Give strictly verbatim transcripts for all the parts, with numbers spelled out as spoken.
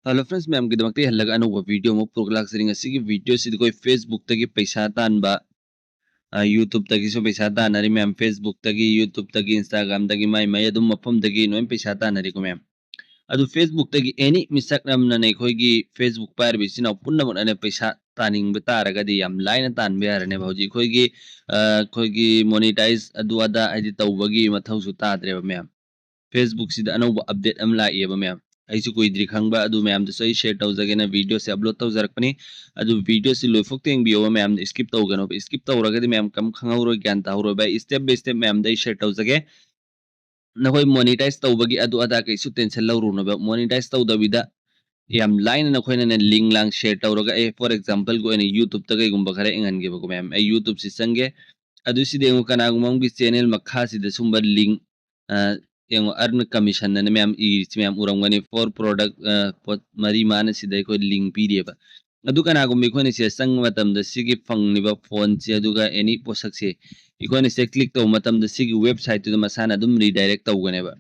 Hello friends, ꯃꯌꯥꯝꯒꯤꯗꯃꯛꯇ ꯍꯜꯂꯒ ꯑꯅꯧꯕ video ꯑꯃ ꯄꯨꯔꯛꯂꯥꯛꯆꯔꯤ꯫ ꯉꯁꯤꯒꯤ ꯚꯤꯗꯤꯑꯣꯁꯤꯗ ꯑꯩꯈꯣꯏ Facebookꯇꯒꯤ ꯄꯩꯁꯥ ꯇꯥꯟꯕ, YouTubeꯇꯒꯤꯁꯨ ꯄꯩꯁꯥ ꯇꯥꯟꯅꯔꯤ ꯃꯌꯥꯝ꯫ Facebookꯇꯒꯤ, Instagramꯗꯒꯤ, ꯃꯥꯏ ꯃꯥꯏ ꯑꯗꯨꯝ ꯃꯐꯝꯗꯒꯤ ꯂꯣꯏ ꯄꯩꯁꯥ ꯇꯥꯟꯅꯔꯤꯀꯣ ꯃꯌꯥꯝ꯫ ꯑꯗꯨ Facebookꯇꯒꯤ any ꯃꯤꯁꯛ ꯑꯃꯅ ꯑꯩꯈꯣꯏꯒꯤ Facebook ꯄꯥꯏꯔꯤꯕ ꯏꯆꯤꯟ ꯏꯅꯥꯎ ꯄꯨꯝꯅꯃꯛꯅꯅꯦ ꯄꯩꯁꯥ ꯇꯥꯅꯤꯡꯕ ꯇꯥꯔꯒꯗꯤ ꯌꯥꯝ ꯂꯥꯏꯅ ꯇꯥꯟꯕ ꯌꯥꯔꯅꯦꯕ꯫ ꯍꯧꯖꯤꯛ ꯑꯩꯈꯣꯏꯒꯤ ꯑ, ꯑꯩꯈꯣꯏꯒꯤ monetize ꯑꯗꯨ ꯑꯗꯥ ꯍꯥꯏꯗꯤ ꯇꯧꯕꯒꯤ ꯃꯊꯧꯁꯨ ꯇꯥꯗ꯭ꯔꯦꯕ ꯃꯌꯥꯝ꯫ Facebookꯁꯤꯗ ꯑꯅꯧꯕ update ꯑꯃ ꯂꯥꯛꯏꯑꯕ ꯃꯌꯥꯝ꯫ ꯑꯩꯁꯨ ꯀꯨꯏꯗ꯭ꯔꯤ ꯈꯪꯕ, ꯑꯗꯨ ꯃꯌꯥꯝꯗꯁꯨ ꯑꯩ share ꯇꯧꯖꯒꯦꯅ ꯚꯤꯗꯤꯑꯣꯁꯦ upload ꯇꯧꯖꯔꯛꯄꯅꯤ꯫ ꯑꯗꯨ ꯚꯤꯗꯤꯑꯣꯁꯤ ꯂꯣꯏꯐꯥꯎ ꯌꯦꯡꯕꯤꯌꯣꯕ ꯃꯌꯥꯝꯅ, skip ꯇꯧꯒꯅꯣꯕ꯫ Skip ꯇꯧꯔꯒꯗꯤ ꯃꯌꯥꯝ ꯀꯝ ꯈꯪꯍꯧꯔꯣꯏ, ꯒ꯭ꯌꯥꯟ ꯇꯥꯍꯧꯔꯣꯏꯕ꯫ ꯑꯩ step by step ꯃꯌꯥꯝꯗ ꯑꯩ share ꯇꯧꯖꯒꯦ꯫ ꯅꯈꯣꯏ monetize ꯇꯧꯕꯒꯤ ꯑꯗꯨ ꯑꯗꯥ ꯀꯩꯁꯨ tension ꯂꯧꯔꯨꯅꯣꯕ꯫ Monetize ꯇꯧꯗꯕꯤꯗ ꯌꯥꯝ ꯂꯥꯏꯅ ꯅꯈꯣꯏꯅꯅꯦ link ꯂꯥꯡ share ꯇꯧꯔꯒ, ꯑꯩ for exampleꯒꯤ ꯑꯣꯏꯅ YouTubeꯇ ꯀꯩꯒꯨꯝꯕ ꯈꯔ ꯌꯦꯡꯍꯟꯒꯦꯕꯀꯣ ꯃꯌꯥꯝ꯫ ꯑꯩ YouTubeꯁꯤ ꯆꯪꯒꯦ꯫ ꯑꯗꯨ ꯁꯤꯗ ꯌꯦꯡꯉꯨ, ꯀꯅꯥꯒꯨꯝꯕ ꯑꯃꯒꯤ channel ꯃꯈꯥꯁꯤꯗ ꯁꯨꯝꯕ link, ꯑ, ꯌꯦꯡꯉꯨ, earn commission ꯑꯅ ꯃꯌꯥꯝ ꯏꯔꯤꯁꯤ ꯃꯌꯥꯝ ꯎꯔꯝꯒꯅꯤ꯫ For product, ꯑ, ꯄꯣꯠ ꯃꯔꯤ ꯃꯉꯥꯅ ꯁꯤꯗ ꯑꯩꯈꯣꯏ link ꯄꯤꯔꯤꯑꯕ꯫ ꯑꯗꯨ ꯀꯅꯥꯒꯨꯝꯕ ꯑꯩꯈꯣꯏꯅ ꯁꯤꯗ ꯆꯪꯕ ꯃꯇꯝꯗ ꯁꯤꯒꯤ ꯐꯪꯂꯤꯕ fontꯁꯦ ꯑꯗꯨꯒ any ꯄꯣꯠꯁꯛꯁꯦ ꯑꯩꯈꯣꯏꯅ ꯁꯤꯗ click ꯇꯧꯕ ꯃꯇꯝꯗ ꯁꯤꯒꯤ websiteꯇꯨꯗ ꯃꯁꯥꯅ ꯑꯗꯨꯝ redirect ꯇꯧꯒꯅꯦꯕ꯫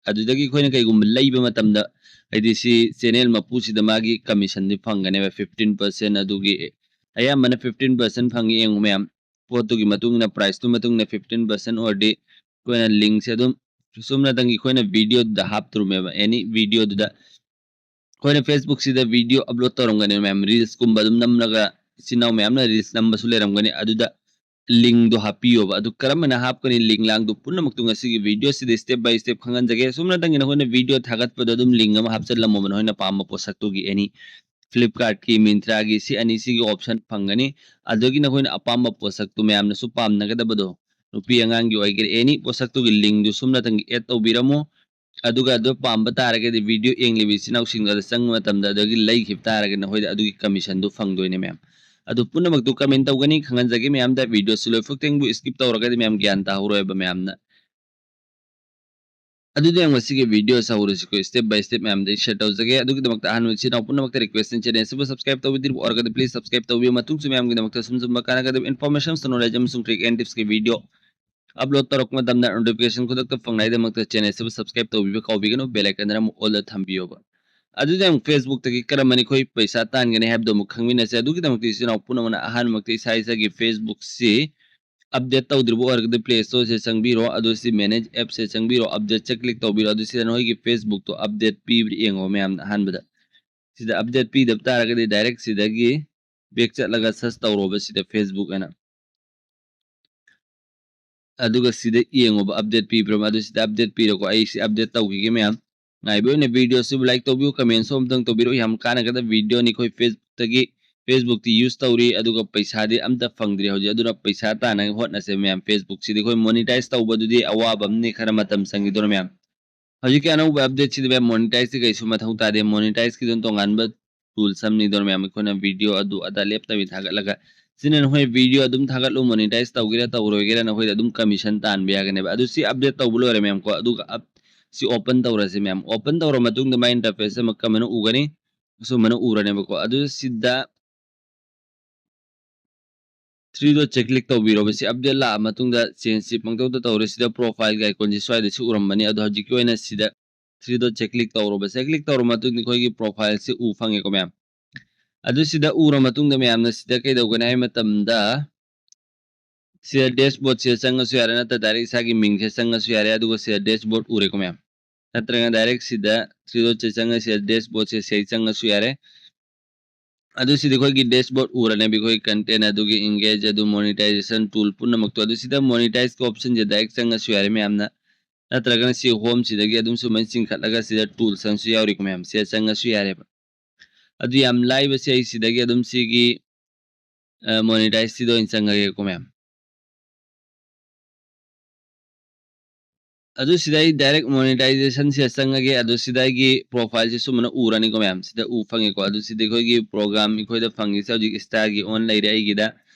ꯑꯗꯨꯗꯒꯤ ꯑꯩꯈꯣꯏꯅ ꯀꯩꯒꯨꯝꯕ ꯂꯩꯕ ꯃꯇꯝꯗ, ꯍꯥꯏꯗꯤ ꯁꯤ channel ꯃꯄꯨꯁꯤꯗ ꯃꯥꯒꯤ commissionꯗꯤ ꯐꯪꯒꯅꯦꯕ fifteen percent꯫ ꯑꯗꯨꯒꯤ ꯑꯌꯥꯝꯕꯅ fifteen percent ꯐꯪꯉꯤ꯫ ꯌꯦꯡꯉꯨ ꯃꯌꯥꯝ, ꯄꯣꯠꯇꯨꯒꯤ ꯃꯇꯨꯡ ꯏꯟꯅ, priceꯇꯨ ꯃꯇꯨꯡ ꯏꯟꯅ fifteen percent ꯑꯣꯏꯔꯗꯤ ꯑꯩꯈꯣꯏꯅ linkꯁꯦ ꯑꯗꯨꯝ ꯆꯨꯝꯅꯇꯪꯒꯤ ꯑꯩꯈꯣꯏꯅ ꯚꯤꯗꯤꯑꯣꯗꯨꯗ ꯍꯥꯞꯇ꯭ꯔꯨꯃꯦꯕ, any ꯚꯤꯗꯤꯑꯣꯗꯨꯗ꯫ ꯑꯩꯈꯣꯏꯅ Facebookꯁꯤꯗ video upload ꯇꯧꯔꯝꯒꯅꯤ ꯃꯌꯥꯝ, reelsꯀꯨꯝꯕ ꯑꯗꯨꯝ ꯅꯝꯂꯒ ꯏꯆꯤꯟ ꯏꯅꯥꯎ ꯃꯌꯥꯝꯅ reels ꯅꯝꯕꯁꯨ ꯂꯩꯔꯝꯒꯅꯤ꯫ ꯑꯗꯨꯗ linkꯗꯣ ꯍꯥꯞꯄꯤꯌꯣꯕ꯫ ꯑꯗꯨ ꯀꯔꯝꯕꯅ ꯍꯥꯞꯀꯅꯤ link ꯂꯥꯡꯗꯣ ꯄꯨꯝꯅꯃꯛꯇꯣ ꯉꯁꯤꯒꯤ videoꯁꯤꯗ step by step ꯈꯪꯍꯟꯖꯒꯦ꯫ ꯁꯨꯝꯅꯇꯪꯒꯤ ꯅꯈꯣꯏꯅ video ꯊꯥꯒꯠꯄꯗ ꯑꯗꯨꯝ link ꯑꯃ ꯍꯥꯞꯆꯤꯜꯂꯝꯃꯣꯕ, ꯅꯈꯣꯏꯅ ꯄꯥꯝꯕ ꯄꯣꯠꯁꯛꯇꯨꯒꯤ any꯫ Flipkartꯀꯤ, Myntraꯒꯤ ꯁꯤ ꯑꯅꯤꯁꯤꯒꯤ option ꯐꯪꯒꯅꯤ꯫ ꯑꯗꯨꯗꯒꯤ ꯅꯈꯣꯏꯅ ꯑꯄꯥꯝꯕ ꯄꯣꯠꯁꯛꯇꯨ ꯃꯌꯥꯝꯅꯁꯨ ꯄꯥꯝꯅꯒꯗꯕꯗꯣ, ꯅꯨꯄꯤ ꯑꯉꯥꯡꯒꯤ ꯑꯣꯏꯒꯦꯔꯥ any ꯄꯣꯠꯁꯛꯇꯨꯒꯤ linkꯗꯨ ꯁꯨꯝꯅꯇꯪꯒꯤ add ꯇꯧꯕꯤꯔꯝꯃꯣ꯫ ꯑꯗꯨꯒ ꯑꯗꯨ ꯄꯥꯝꯕ ꯇꯥꯔꯒꯗꯤ video ꯌꯦꯡꯂꯤꯕ ꯏꯆꯤꯟ ꯏꯅꯥꯎꯁꯤꯡꯗꯣ ꯑꯗꯨ ꯆꯪꯕ ꯃꯇꯝꯗ ꯑꯗꯨꯗꯒꯤ ꯂꯩꯈꯤꯕ ꯇꯥꯔꯒꯗꯤ ꯅꯈꯣꯏꯗ ꯑꯗꯨꯒꯤ commissionꯗꯨ ꯐꯪꯗꯣꯏꯅꯦ ꯃꯌꯥꯝ꯫ ꯑꯗꯨ ꯄꯨꯝꯅꯃꯛꯇꯨ comment ꯇꯧꯒꯅꯤ꯫ ꯈꯪꯍꯟꯖꯒꯦ ꯃꯌꯥꯝꯗ, videoꯁꯤ ꯂꯣꯏꯐꯥꯎ ꯊꯦꯡꯕꯨ skip ꯇꯧꯔꯒꯗꯤ ꯃꯌꯥꯝ ꯒ꯭ꯌꯥꯟ ꯇꯥꯍꯧꯔꯣꯏꯕ ꯃꯌꯥꯝꯅ꯫ ꯑꯗꯨꯗꯤ ꯌꯥꯝ ꯉꯁꯤꯒꯤ videoꯁꯤ ꯍꯧꯔꯁꯤꯀꯣ, step by step ꯃꯌꯥꯝꯗ ꯑꯩ share ꯇꯧꯖꯒꯦ꯫ ꯑꯗꯨꯒꯤꯗꯃꯛꯇ ꯑꯍꯥꯟꯕ ꯏꯆꯤꯟ ꯏꯅꯥꯎ ꯄꯨꯝꯅꯃꯛꯇ requestꯅꯤ, channel ꯑꯁꯤꯕꯨ subscribe ꯇꯧꯕꯤꯗ꯭ꯔꯤꯕ ꯑꯣꯏꯔꯒꯗꯤ please subscribe ꯇꯧꯕꯤꯌꯨ꯫ ꯃꯇꯨꯡꯁꯨ ꯃꯌꯥꯝꯒꯤꯗꯃꯛꯇ ꯁꯨꯝ ꯁꯨꯝꯕ ꯀꯥꯟꯅꯒꯗꯕ information, knowledge ꯑꯃꯁꯨꯡ trick and tipsꯀꯤ video upload ꯇꯧꯔꯛꯄ ꯃꯇꯝꯗ notification ꯈꯨꯗꯛꯇ ꯐꯪꯅꯉꯥꯏꯗꯃꯛꯇ channel ꯑꯁꯤꯕꯨ subscribe ꯇꯧꯕꯤꯕ ꯀꯥꯎꯕꯤꯒꯅꯨ, bell icon ꯑꯃ allꯗ ꯊꯝꯕꯤꯌꯣꯕ꯫ ꯑꯗꯨꯗꯤ ꯑꯃꯨꯛ Facebookꯇꯒꯤ ꯀꯔꯝꯕꯅ ꯑꯩꯈꯣꯏ ꯄꯩꯁꯥ ꯇꯥꯟꯒꯅꯤ ꯍꯥꯏꯕꯗꯣ ꯑꯃꯨꯛ ꯈꯪꯃꯤꯟꯅꯁꯦ꯫ ꯑꯗꯨꯒꯤꯗꯃꯛꯇ ꯏꯆꯤꯟ ꯏꯅꯥꯎ ꯄꯨꯝꯅꯃꯛꯅ ꯑꯍꯥꯟꯕꯃꯛꯇ ꯏꯁꯥ ꯏꯁꯥꯒꯤ Facebookꯁꯤ update ꯇꯧꯗ꯭ꯔꯤꯕ ꯑꯣꯏꯔꯒꯗꯤ Play Storeꯁꯦ ꯆꯪꯕꯤꯔꯣ, ꯑꯗꯨ ꯁꯤ Manage Appsꯁꯦ ꯆꯪꯕꯤꯔꯣ, Updateꯁꯦ click ꯇꯧꯕꯤꯔꯣ, ꯑꯗꯨ ꯁꯤꯗ ꯅꯈꯣꯏꯒꯤ Facebookꯇꯣ update ꯄꯤꯕ꯭ꯔꯥ ꯌꯦꯡꯉꯣ ꯃꯌꯥꯝꯅ ꯑꯍꯥꯟꯕꯗ꯫ ꯁꯤꯗ update ꯄꯤꯗꯕ ꯇꯥꯔꯒꯗꯤ direct ꯁꯤꯗꯒꯤ back ꯆꯠꯂꯒ search ꯇꯧꯔꯣꯕ ꯁꯤꯗ Facebook ꯍꯥꯏꯅ꯫ ꯑꯗꯨꯒ ꯁꯤꯗ ꯌꯦꯡꯉꯣꯕ update ꯄꯤꯕ꯭ꯔꯥ, ꯑꯗꯨ ꯁꯤꯗ update ꯄꯤꯔꯣꯀꯣ꯫ ꯑꯩ ꯁꯤ update ꯇꯧꯈꯤꯒꯦ ꯃꯌꯥꯝ꯫ ꯉꯥꯏꯕ ꯑꯣꯏꯅ videoꯁꯤꯕꯨ like ꯇꯧꯕꯤꯌꯨ, commentꯁꯨ ꯑꯃꯨꯛꯇꯪ ꯇꯧꯕꯤꯔꯛꯎ, ꯌꯥꯝ ꯀꯥꯟꯅꯒꯗꯕ videoꯅꯤ꯫ ꯑꯩꯈꯣꯏ Facebookꯇꯒꯤ, Facebookꯇꯤ use ꯇꯧꯔꯤ, ꯑꯗꯨꯒ ꯄꯩꯁꯥꯗꯤ ꯑꯝꯇ ꯐꯪꯗ꯭ꯔꯤ ꯍꯧꯖꯤꯛ, ꯑꯗꯨꯅ ꯄꯩꯁꯥ ꯇꯥꯟꯅꯕ ꯍꯣꯠꯅꯁꯦ ꯃꯌꯥꯝ꯫ Facebookꯁꯤꯗꯤ ꯑꯩꯈꯣꯏ monetize ꯇꯧꯕꯗꯨꯗꯤ ꯑꯋꯥꯕ ꯑꯃꯅꯤ, ꯈꯔ ꯃꯇꯝ ꯆꯪꯈꯤꯗꯣꯔꯦ ꯃꯌꯥꯝ꯫ ꯍꯧꯖꯤꯛꯀꯤ ꯑꯅꯧꯕ updateꯁꯤꯗꯤ ꯃꯌꯥꯝ monetizeꯁꯤ ꯀꯩꯁꯨ ꯃꯊꯧ ꯇꯥꯗꯦ, monetizeꯀꯤꯗꯨꯅ ꯇꯣꯉꯥꯟꯕ tool ꯑꯃꯅꯤꯗꯣ ꯃꯌꯥꯝ꯫ ꯑꯩꯈꯣꯏꯅ video ꯑꯗꯨ ꯑꯗꯥ ꯂꯦꯞꯇꯕꯤ ꯊꯥꯒꯠꯂꯒ, ꯁꯤꯅ ꯅꯈꯣꯏ video ꯑꯗꯨꯝ ꯊꯥꯒꯠꯂꯨ, monetize ꯇꯧꯒꯦꯔꯥ ꯇꯧꯔꯣꯏꯒꯦꯔꯥ ꯅꯈꯣꯏꯗ ꯑꯗꯨꯝ commission ꯇꯥꯟꯕ ꯌꯥꯒꯅꯦꯕ꯫ ꯑꯗꯨ ꯁꯤ update ꯇꯧꯕ ꯂꯣꯏꯔꯦ ꯃꯌꯥꯝ ꯀꯣ꯫ ꯑꯗꯨꯒ up-, ꯁꯤ open ꯇꯧꯔꯁꯤ ꯃꯌꯥꯝ꯫ Open ꯇꯧꯔ ꯃꯇꯨꯡꯗ ꯃꯥꯏ interface ꯑꯃ ꯀꯃꯥꯏꯅ ꯎꯒꯅꯤ? ꯑꯁꯨꯝꯕꯅ ꯎꯔꯅꯦꯕꯀꯣ꯫ ꯑꯗꯨ ꯁꯤꯗ three dotꯁꯦ click ꯇꯧꯕꯤꯔꯣꯕ꯫ ꯁꯤ update ꯂꯥꯛꯑ ꯃꯇꯨꯡꯗ changeꯁꯤ ꯄꯪꯇꯧꯗ ꯇꯧꯔꯦ꯫ ꯁꯤꯗ profile icon ꯁꯤ ꯁ꯭ꯋꯥꯏꯗ ꯁꯤ ꯎꯔꯝꯕꯅꯤ꯫ ꯑꯗꯣ ꯍꯧꯖꯤꯛꯀꯤ ꯑꯣꯏꯅ ꯁꯤꯗ three dotꯁꯦ click ꯇꯧꯔꯣꯕ꯫ ꯁꯤ click ꯇꯧꯔ ꯃꯇꯨꯡꯗ ꯑꯩꯈꯣꯏꯒꯤ profileꯁꯤ ꯎ ꯐꯪꯉꯦꯀꯣ ꯃꯌꯥꯝ꯫ ꯑꯗꯨ ꯁꯤꯗ ꯎꯔ ꯃꯇꯨꯡꯗ ꯃꯌꯥꯝꯅ ꯁꯤꯗ ꯀꯩꯗꯧꯒꯅꯤ ꯍꯥꯏ ꯃꯇꯝꯗ, ꯁꯤꯗ dashboardꯁꯤꯗ ꯆꯪꯉꯁꯨ ꯌꯥꯔꯦ, ꯅꯠꯇ꯭ꯔ direct ꯏꯁꯥꯒꯤ ꯃꯤꯡꯁꯦ ꯆꯪꯉꯁꯨ ꯌꯥꯔꯦ꯫ ꯑꯗꯨꯒ ꯁꯤꯗ dashboard ꯎꯔꯦꯀꯣ ꯃꯌꯥꯝ꯫ ꯅꯠꯇ꯭ꯔꯒ direct ꯁꯤꯗ three dotꯁꯦ ꯆꯪꯉ ꯁꯤꯗ dashboardꯁꯦ ꯁꯤꯗ ꯆꯪꯉꯁꯨ ꯌꯥꯔꯦ꯫ ꯑꯗꯨ ꯁꯤꯗꯤ ꯑꯩꯈꯣꯏꯒꯤ dashboard ꯎꯔꯅꯦꯕ, ꯑꯩꯈꯣꯏ content ꯑꯗꯨꯒꯤ engage ꯑꯗꯨ monetization tool ꯄꯨꯝꯅꯃꯛꯇꯣ꯫ ꯑꯗꯨ ꯁꯤꯗ monetizeꯀꯤ optionꯁꯦ direct ꯆꯪꯉꯁꯨ ꯌꯥꯔꯦ ꯃꯌꯥꯝꯅ, ꯅꯠꯇ꯭ꯔꯒꯅ ꯁꯤ homeꯁꯤꯗꯒꯤ ꯑꯗꯨꯝ ꯁꯨꯃꯥꯏꯅ ꯆꯤꯡꯈꯠꯂꯒ ꯁꯤꯗ tools ꯑꯃꯁꯨ ꯌꯥꯎꯔꯤꯀꯣ ꯃꯌꯥꯝ, ꯁꯤꯗ ꯆꯪꯉꯁꯨ ꯌꯥꯔꯦꯕ꯫ ꯑꯗꯨ ꯌꯥꯝ ꯂꯥꯏꯕꯁꯦ ꯑꯩ ꯁꯤꯗꯒꯤ ꯑꯗꯨꯝ ꯁꯤꯒꯤ, ꯑ, monetizeꯁꯤꯗ ꯑꯣꯏꯅ ꯆꯪꯉꯒꯦꯀꯣ ꯃꯌꯥꯝ꯫ ꯑꯗꯨ ꯁꯤꯗ ꯑꯩ direct monetizationꯁꯤꯗ ꯆꯪꯉꯒꯦ꯫ ꯑꯗꯨ ꯁꯤꯗ ꯑꯩꯒꯤ profileꯁꯤ ꯁꯨꯝꯕꯅ ꯎꯔꯅꯤꯀꯣ ꯃꯌꯥꯝ, ꯁꯤꯗ ꯎ ꯐꯪꯉꯦꯀꯣ꯫ ꯑꯗꯨ ꯁꯤꯗ ꯑꯩꯈꯣꯏꯒꯤ program ꯑꯩꯈꯣꯏꯗ ꯐꯪꯉꯤꯁꯦ ꯍꯧꯖꯤꯛ starꯒꯤ on ꯂꯩꯔꯦ ꯑꯩꯒꯤꯗ,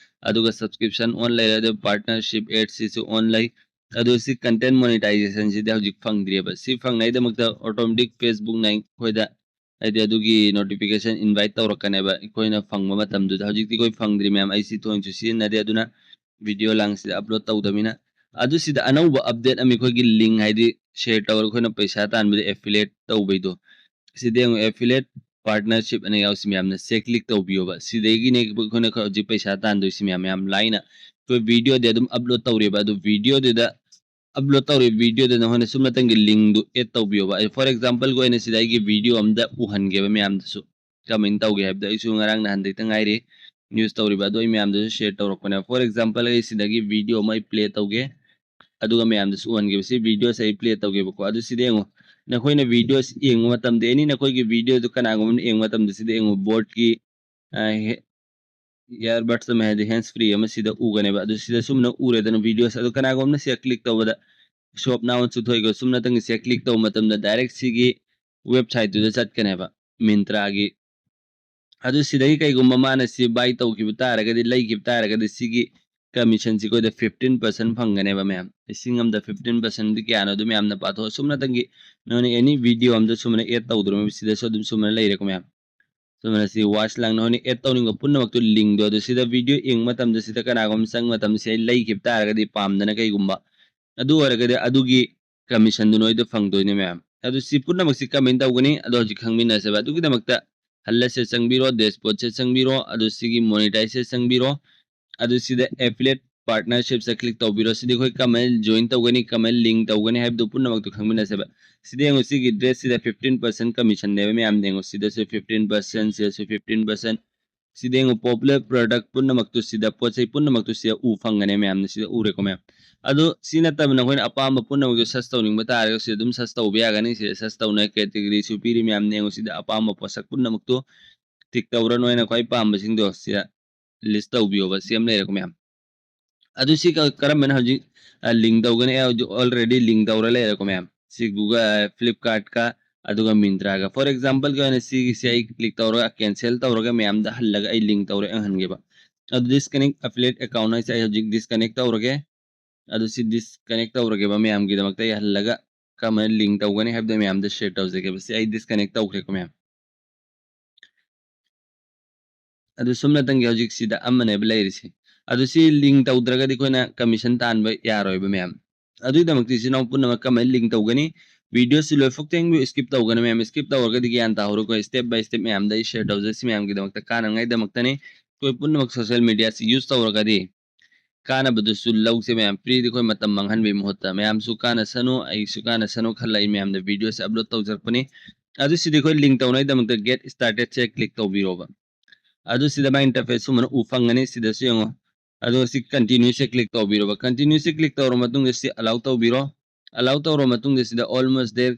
ꯑꯗꯨꯒ subscription on ꯂꯩꯔꯦ, ꯑꯗꯨ partnership adꯁꯤꯁꯨ on ꯂꯩ꯫ ꯑꯗꯨ ꯁꯤ content monetizationꯁꯤꯗꯤ ꯍꯧꯖꯤꯛ ꯐꯪꯗ꯭ꯔꯤꯑꯕ꯫ ꯁꯤ ꯐꯪꯅꯉꯥꯏꯗꯃꯛꯇ automatic Facebookꯅ ꯑꯩꯈꯣꯏꯗ, ꯍꯥꯏꯗꯤ ꯑꯗꯨꯒꯤ notification invite ꯇꯧꯔꯛꯀꯅꯦꯕ ꯑꯩꯈꯣꯏꯅ ꯐꯪꯕ ꯃꯇꯝꯗꯨꯗ꯫ ꯍꯧꯖꯤꯛꯇꯤ ꯑꯩꯈꯣꯏ ꯐꯪꯗ꯭ꯔꯤ ꯃꯌꯥꯝ, ꯑꯩ ꯁꯤ ꯊꯣꯏꯅꯁꯨ ꯁꯤꯖꯤꯟꯅꯗꯦ, ꯑꯗꯨꯅ video ꯂꯥꯡꯁꯤꯗ upload ꯇꯧꯗꯕꯅꯤꯅ꯫ ꯑꯗꯨ ꯁꯤꯗ ꯑꯅꯧꯕ update ꯑꯃ ꯑꯩꯈꯣꯏꯒꯤ link ꯍꯥꯏꯗꯤ share ꯇꯧꯔꯒ ꯑꯩꯈꯣꯏꯅ ꯄꯩꯁꯥ ꯇꯥꯟꯕꯗ affiliate ꯇꯧꯕꯩꯗꯣ, ꯁꯤꯗ ꯌꯦꯡꯉꯨ, affiliate partnership ꯑꯅ ꯌꯥꯎꯁꯤ ꯃꯌꯥꯝꯅ ꯁꯦ click ꯇꯧꯕꯤꯌꯣꯕ꯫ ꯁꯤꯗꯒꯤꯅꯦ ꯑꯩꯈꯣꯏꯅ ꯍꯧꯖꯤꯛ ꯄꯩꯁꯥ ꯇꯥꯟꯗꯣꯏꯁꯤ ꯃꯌꯥꯝ, ꯌꯥꯝ ꯂꯥꯏꯅ꯫ ꯑꯩꯈꯣꯏ videoꯗꯤ ꯑꯗꯨꯝ upload ꯇꯧꯔꯤꯕ, ꯑꯗꯨ videoꯗꯨꯗ upload ꯇꯧꯔꯤꯕ videoꯗ ꯅꯈꯣꯏꯅ ꯁꯨꯝꯅꯇꯪꯒꯤ linkꯗꯨ add ꯇꯧꯕꯤꯌꯣꯕ꯫ ꯑꯩ for exampleꯒꯤ ꯑꯣꯏꯅ ꯁꯤꯗ ꯑꯩꯒꯤ video ꯑꯝꯗ ꯎꯍꯟꯒꯦꯕ ꯃꯌꯥꯝꯗꯁꯨ꯫ ꯀꯃꯥꯏꯅ ꯇꯧꯒꯦ ꯍꯥꯏꯕꯗ ꯑꯩꯁꯨ ꯉꯔꯥꯡ ꯅꯍꯥꯟꯗꯩꯇ ꯉꯥꯏꯔꯤ use ꯇꯧꯔꯤꯕ, ꯑꯗꯣ ꯑꯩ ꯃꯌꯥꯝꯗꯁꯨ share ꯇꯧꯔꯛꯄꯅꯦ꯫ For example ꯑꯩ ꯁꯤꯗꯒꯤ video ꯑꯃ ꯑꯩ play ꯇꯧꯒꯦ, ꯑꯗꯨꯒ ꯃꯌꯥꯝꯗꯁꯨ ꯎꯍꯟꯒꯦꯕ꯫ ꯁꯤ videoꯁꯦ ꯑꯩ play ꯇꯧꯒꯦꯕꯀꯣ꯫ ꯑꯗꯨ ꯁꯤꯗ ꯌꯦꯡꯉꯨ, ꯅꯈꯣꯏꯅ videoꯁꯤ ꯌꯦꯡꯕ ꯃꯇꯝꯗ, any ꯅꯈꯣꯏꯒꯤ videoꯗꯨ ꯀꯅꯥꯒꯨꯝꯕꯅ ꯌꯦꯡꯕ ꯃꯇꯝꯗ ꯁꯤꯗ ꯌꯦꯡꯉꯨ, boardꯀꯤ earbuds ꯑꯃ ꯍꯥꯏꯗꯤ hands free ꯑꯃ ꯁꯤꯗ ꯎꯒꯅꯦꯕ꯫ ꯑꯗꯨ ꯁꯤꯗ ꯁꯨꯝꯅ ꯎꯔꯦꯗꯅ videoꯁꯦ꯫ ꯑꯗꯨ ꯀꯅꯥꯒꯨꯝꯕꯅ ꯁꯤꯗ click ꯇꯧꯕꯗ shop now ꯆꯨꯊꯣꯛꯏꯀꯣ꯫ ꯁꯨꯝꯅꯇꯪꯒꯤ ꯁꯤꯗ click ꯇꯧꯕ ꯃꯇꯝꯗ direct ꯁꯤꯒꯤ websiteꯇꯨꯗ ꯆꯠꯀꯅꯦꯕ, Myntraꯒꯤ꯫ ꯑꯗꯨ ꯁꯤꯗꯒꯤ ꯀꯩꯒꯨꯝꯕ ꯃꯥꯅ ꯁꯤ buy ꯇꯧꯈꯤꯕ ꯇꯥꯔꯒꯗꯤ, ꯂꯩꯈꯤꯕ ꯇꯥꯔꯒꯗꯤ ꯁꯤꯒꯤ commissionꯁꯤ ꯑꯩꯈꯣꯏꯗ fifteen percent ꯐꯪꯒꯅꯦꯕ ꯃꯌꯥꯝ꯫ ꯂꯤꯁꯤꯡ ꯑꯃꯗ fifteen percentꯗꯤ ꯀꯌꯥꯅꯣ ꯑꯗꯨ ꯃꯌꯥꯝꯅ ꯄꯥꯊꯣꯛꯑꯣ꯫ ꯁꯨꯝꯅꯇꯪꯒꯤ ꯅꯣꯏꯅ any video ꯑꯝꯗ ꯁꯨꯝꯅ add ꯇꯧꯗ꯭ꯔꯣ, ꯁꯤꯗꯁꯨ ꯑꯗꯨꯝ ꯁꯨꯝꯅ ꯂꯩꯔꯦꯀꯣ ꯃꯌꯥꯝ꯫ ꯁꯨꯃꯥꯏꯅ ꯁꯤ watch ꯂꯥꯡ ꯅꯈꯣꯏꯅ add ꯇꯧꯅꯤꯡꯕ ꯄꯨꯝꯅꯃꯛꯇꯨ linkꯗꯣ ꯑꯗꯨ ꯁꯤꯗ video ꯌꯦꯡꯕ ꯃꯇꯝꯗ ꯁꯤꯗ ꯀꯅꯥꯒꯨꯝꯕ ꯆꯪꯕ ꯃꯇꯝꯗ ꯁꯤ ꯑꯩ ꯂꯩꯈꯤꯕ ꯇꯥꯔꯒꯗꯤ ꯄꯥꯝꯗꯅ ꯀꯩꯒꯨꯝꯕ, ꯑꯗꯨ ꯑꯣꯏꯔꯒꯗꯤ ꯑꯗꯨꯒꯤ commissionꯗꯨ ꯅꯣꯏꯗ ꯐꯪꯗꯣꯏꯅꯦ ꯃꯌꯥꯝ꯫ ꯑꯗꯨ ꯁꯤ ꯄꯨꯝꯅꯃꯛꯁꯤ ꯀꯃꯥꯏꯅ ꯇꯧꯒꯅꯤ ꯑꯗꯣ ꯍꯧꯖꯤꯛ ꯈꯪꯃꯤꯟꯅꯁꯦꯕ꯫ ꯑꯗꯨꯒꯤꯗꯃꯛꯇ ꯍꯜꯂꯁꯦ ꯆꯪꯕꯤꯔꯣ, dashboardꯁꯦ ꯆꯪꯕꯤꯔꯣ, ꯑꯗꯨ ꯁꯤꯒꯤ monetizeꯁꯦ ꯆꯪꯕꯤꯔꯣ꯫ ꯑꯗꯨ ꯁꯤꯗ affiliate partnershipꯁꯦ click ꯇꯧꯕꯤꯔꯣ꯫ ꯁꯤꯗꯤ ꯑꯩꯈꯣꯏ ꯀꯃꯥꯏꯅ join ꯇꯧꯒꯅꯤ, ꯀꯃꯥꯏꯅ link ꯇꯧꯒꯅꯤ ꯍꯥꯏꯕꯗꯨ ꯄꯨꯝꯅꯃꯛꯇꯨ ꯈꯪꯃꯤꯟꯅꯁꯦꯕ꯫ ꯁꯤꯗ ꯌꯦꯡꯉꯨ, ꯁꯤꯒꯤ dressꯁꯤꯗ fifteen percent commissionꯅꯦꯕ ꯃꯌꯥꯝ꯫ ꯌꯦꯡꯉꯨ, ꯁꯤꯗꯁꯨ fifteen percent, ꯁꯤꯗꯁꯨ fifteen percent꯫ ꯁꯤꯗ ꯌꯦꯡꯉꯨ, popular product ꯄꯨꯝꯅꯃꯛꯇꯨ ꯁꯤꯗ, ꯄꯣꯠ ꯆꯩ ꯄꯨꯝꯅꯃꯛꯇꯨ ꯁꯤꯗ ꯎ ꯐꯪꯒꯅꯤ ꯃꯌꯥꯝꯅ, ꯁꯤꯗ ꯎꯔꯦꯀꯣ ꯃꯌꯥꯝ꯫ ꯑꯗꯨ ꯁꯤ ꯅꯠꯇꯕ ꯅꯈꯣꯏꯅ ꯑꯄꯥꯝꯕ ꯄꯨꯝꯅꯃꯛꯇꯨ search ꯇꯧꯅꯤꯡꯕ ꯇꯥꯔꯒꯁꯨ ꯑꯗꯨꯝ search ꯇꯧꯕ ꯌꯥꯒꯅꯤ꯫ ꯁꯤꯗ search ꯇꯧꯅ categoryꯁꯨ ꯄꯤꯔꯤ ꯃꯌꯥꯝ꯫ ꯌꯦꯡꯉꯨ, ꯁꯤꯗ ꯑꯄꯥꯝꯕ ꯄꯣꯠꯁꯛ ꯄꯨꯝꯅꯃꯛꯇꯨ tick ꯇꯧꯔ ꯅꯣꯏꯅ ꯈ꯭ꯋꯥꯏ ꯄꯥꯝꯕꯁꯤꯡꯗꯣ ꯁꯤꯗ list ꯇꯧꯕꯤꯌꯣꯕ꯫ ꯁꯤ ꯑꯃ ꯂꯩꯔꯦꯀꯣ ꯃꯌꯥꯝ꯫ ꯑꯗꯨ ꯁꯤ ꯀ-, ꯀꯔꯝꯕꯅ ꯍꯧꯖꯤꯛ, ꯑ, link ꯇꯧꯒꯅꯤ? ꯑꯩ ꯍꯧꯖꯤꯛ already link ꯇꯧꯔ ꯂꯩꯔꯦꯀꯣ ꯃꯌꯥꯝ꯫ ꯁꯤ Google, ꯑ, Flipkartꯀ ꯑꯗꯨꯒ Myntraꯒ꯫ For exampleꯒꯤ ꯑꯣꯏꯅ ꯁꯤꯒꯤꯁꯦ ꯑꯩ click ꯇꯧꯔꯒ cancel ꯇꯧꯔꯒ ꯃꯌꯥꯝꯗ ꯍꯜꯂꯒ ꯑꯩ link ꯇꯧꯔ ꯌꯦꯡꯍꯟꯒꯦꯕ꯫ ꯑꯗꯨ disconnect affiliate account ꯍꯥꯏꯁꯦ ꯑꯩ ꯍꯧꯖꯤꯛ disconnect ꯇꯧꯔꯒꯦ꯫ ꯑꯗꯨ ꯁꯤ disconnect ꯇꯧꯔꯒꯦꯕ ꯃꯌꯥꯝꯒꯤꯗꯃꯛꯇ꯫ ꯑꯩ ꯍꯜꯂꯒ ꯀꯔꯝꯍꯥꯏꯅ link ꯇꯧꯒꯅꯤ ꯍꯥꯏꯕꯗꯣ ꯃꯌꯥꯝꯗ share ꯇꯧꯖꯒꯦꯕ꯫ ꯁꯤ ꯑꯩ disconnect ꯇꯧꯈ꯭ꯔꯦꯀꯣ ꯃꯌꯥꯝ꯫ ꯑꯗꯨ ꯁꯨꯝꯅꯇꯪꯒꯤ ꯍꯧꯖꯤꯛ ꯁꯤꯗ ꯑꯃꯅꯦꯕ ꯂꯩꯔꯤꯁꯦ꯫ ꯑꯗꯨ ꯁꯤ link ꯇꯧꯗ꯭ꯔꯒꯗꯤ ꯑꯩꯈꯣꯏꯅ commission ꯇꯥꯟꯕ ꯌꯥꯔꯣꯏꯕ ꯃꯌꯥꯝ꯫ ꯑꯗꯨꯒꯤꯗꯃꯛꯇ ꯏꯆꯤꯟ ꯏꯅꯥꯎ ꯄꯨꯝꯅꯃꯛ ꯀꯃꯥꯏꯅ link ꯇꯧꯒꯅꯤ? Videoꯁꯤ ꯂꯣꯏꯐꯥꯎ ꯊꯦꯡꯕꯤꯌꯨ, skip ꯇꯧꯒꯅꯨ ꯃꯌꯥꯝ꯫ Skip ꯇꯧꯔꯒꯗꯤ ꯒ꯭ꯌꯥꯟ ꯇꯥꯍꯧꯔꯣꯏꯀꯣ꯫ Step by step ꯃꯌꯥꯝꯗ ꯑꯩ share ꯇꯧꯖꯩ, ꯁꯤ ꯃꯌꯥꯝꯒꯤꯗꯃꯛꯇ ꯀꯥꯟꯅꯉꯥꯏꯗꯃꯛꯇꯅꯤ꯫ ꯑꯩꯈꯣꯏ ꯄꯨꯝꯅꯃꯛ social mediaꯁꯤ use ꯇꯧꯔꯒꯗꯤ ꯀꯥꯟꯅꯕꯗꯨꯁꯨ ꯂꯧꯁꯦ ꯃꯌꯥꯝ꯫ Freeꯗ ꯑꯩꯈꯣꯏ ꯃꯇꯝ ꯃꯥꯡꯍꯟꯕꯒꯤ ꯃꯍꯨꯠꯇ ꯃꯌꯥꯝꯁꯨ ꯀꯥꯟꯅꯁꯅꯨ, ꯑꯩꯁꯨ ꯀꯥꯟꯅꯁꯅꯨ ꯈꯜꯂ ꯑꯩ ꯃꯌꯥꯝꯗ videoꯁꯤ upload ꯇꯧꯖꯔꯛꯄꯅꯤ꯫ ꯑꯗꯨ ꯁꯤꯗꯤ ꯑꯩꯈꯣꯏ link ꯇꯧꯅꯉꯥꯏꯗꯃꯛꯇ get startedꯁꯦ click ꯇꯧꯕꯤꯔꯣꯕ꯫ ꯑꯗꯨ ꯁꯤꯗ ꯃꯥꯏ interface ꯁꯨꯃꯥꯏꯅ ꯎ ꯐꯪꯒꯅꯤ꯫ ꯁꯤꯗꯁꯨ ꯌꯦꯡꯉꯣ꯫ ꯑꯗꯨꯒ ꯁꯤ continueꯁꯦ click ꯇꯧꯕꯤꯔꯣꯕ꯫ Continueꯁꯦ click ꯇꯧꯔ ꯃꯇꯨꯡꯗ ꯁꯤ allow ꯇꯧꯕꯤꯔꯣ꯫ Allow ꯇꯧꯔ ꯃꯇꯨꯡꯗ ꯁꯤꯗ almost there,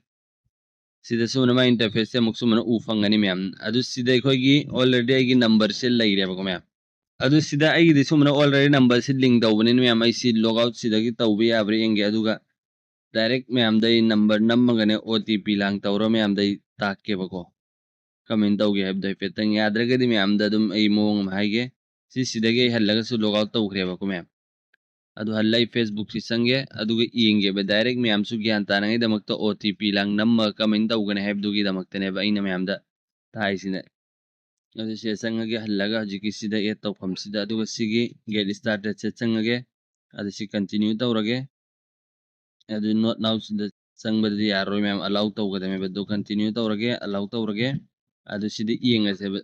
ꯁꯤꯗ ꯁꯨꯃꯥꯏꯅ ꯃꯥꯏ interfaceꯁꯦ ꯑꯃꯨꯛ ꯁꯨꯃꯥꯏꯅ ꯎ ꯐꯪꯒꯅꯤ ꯃꯌꯥꯝ꯫ ꯑꯗꯨ ꯁꯤꯗ ꯑꯩꯈꯣꯏꯒꯤ already ꯑꯩꯒꯤ numberꯁꯦ ꯂꯩꯔꯦꯕꯀꯣ ꯃꯌꯥꯝ꯫ ꯑꯗꯨ ꯁꯤꯗ ꯑꯩꯒꯤꯗꯤ ꯁꯨꯃꯥꯏꯅ already numberꯁꯦ link ꯇꯧꯕꯅꯤꯅ ꯃꯌꯥꯝ, ꯑꯩ ꯁꯤ log out ꯁꯤꯗꯒꯤ ꯇꯧꯕ ꯌꯥꯕ꯭ꯔꯥ ꯌꯦꯡꯒꯦ꯫ ꯑꯗꯨꯒ direct ꯃꯌꯥꯝꯗ ꯑꯩ number ꯅꯝꯃꯒꯅꯦ OTP ꯂꯥꯡ ꯇꯧꯔ ꯃꯌꯥꯝꯗ ꯑꯩ ꯇꯥꯛꯀꯦꯕꯀꯣ꯫ ꯀꯃꯥꯏꯅ ꯇꯧꯒꯦ ꯍꯥꯏꯕꯗꯣ ꯍꯥꯏꯐꯦꯠꯇꯪ꯫ ꯌꯥꯗ꯭ꯔꯒꯗꯤ ꯃꯌꯥꯝꯗ ꯑꯗꯨꯝ ꯑꯩ ꯃꯑꯣꯡ ꯑꯃ ꯍꯥꯏꯒꯦ꯫ ꯁꯤ ꯁꯤꯗꯒꯤ ꯑꯩ ꯍꯜꯂꯒꯁꯨ log out ꯇꯧꯈ꯭ꯔꯦꯕꯀꯣ ꯃꯌꯥꯝ꯫ ꯑꯗꯨ ꯍꯜꯂ ꯑꯩ Facebookꯁꯤ ꯆꯪꯒꯦ, ꯑꯗꯨꯒ ꯌꯦꯡꯒꯦꯕ꯫ Direct ꯃꯌꯥꯝꯁꯨ ꯒ꯭ꯌꯥꯟ ꯇꯥꯅꯉꯩꯗꯃꯛꯇ OTP ꯂꯥꯡ ꯅꯝꯃꯒ ꯀꯃꯥꯏꯅ ꯇꯧꯒꯅꯤ ꯍꯥꯏꯕꯗꯨꯒꯤꯗꯃꯛꯇꯅꯦꯕ ꯑꯩꯅ ꯃꯌꯥꯝꯗ ꯇꯥꯛꯏꯁꯤꯅ꯫ ꯑꯗꯨ ꯁꯤꯗ ꯆꯪꯉꯒꯦ, ꯍꯜꯂꯒ ꯍꯧꯖꯤꯛꯀꯤ ꯁꯤꯗ add ꯇꯧꯐꯝꯁꯤꯗ, ꯑꯗꯨꯒ ꯁꯤꯒꯤ get startedꯁꯦ ꯆꯪꯉꯒꯦ꯫ ꯑꯗꯨ ꯁꯤ continue ꯇꯧꯔꯒꯦ꯫ ꯑꯗꯨ not nowꯁꯤꯗ ꯆꯪꯕꯗꯗꯤ ꯌꯥꯔꯔꯣꯏ ꯃꯌꯥꯝ, allow ꯇꯧꯒꯗꯕꯅꯦꯕ꯫ ꯑꯗꯨ continue ꯇꯧꯔꯒꯦ, allow ꯇꯧꯔꯒꯦ꯫ ꯑꯗꯨ ꯁꯤꯗ ꯌꯦꯡꯉꯁꯦꯕ꯫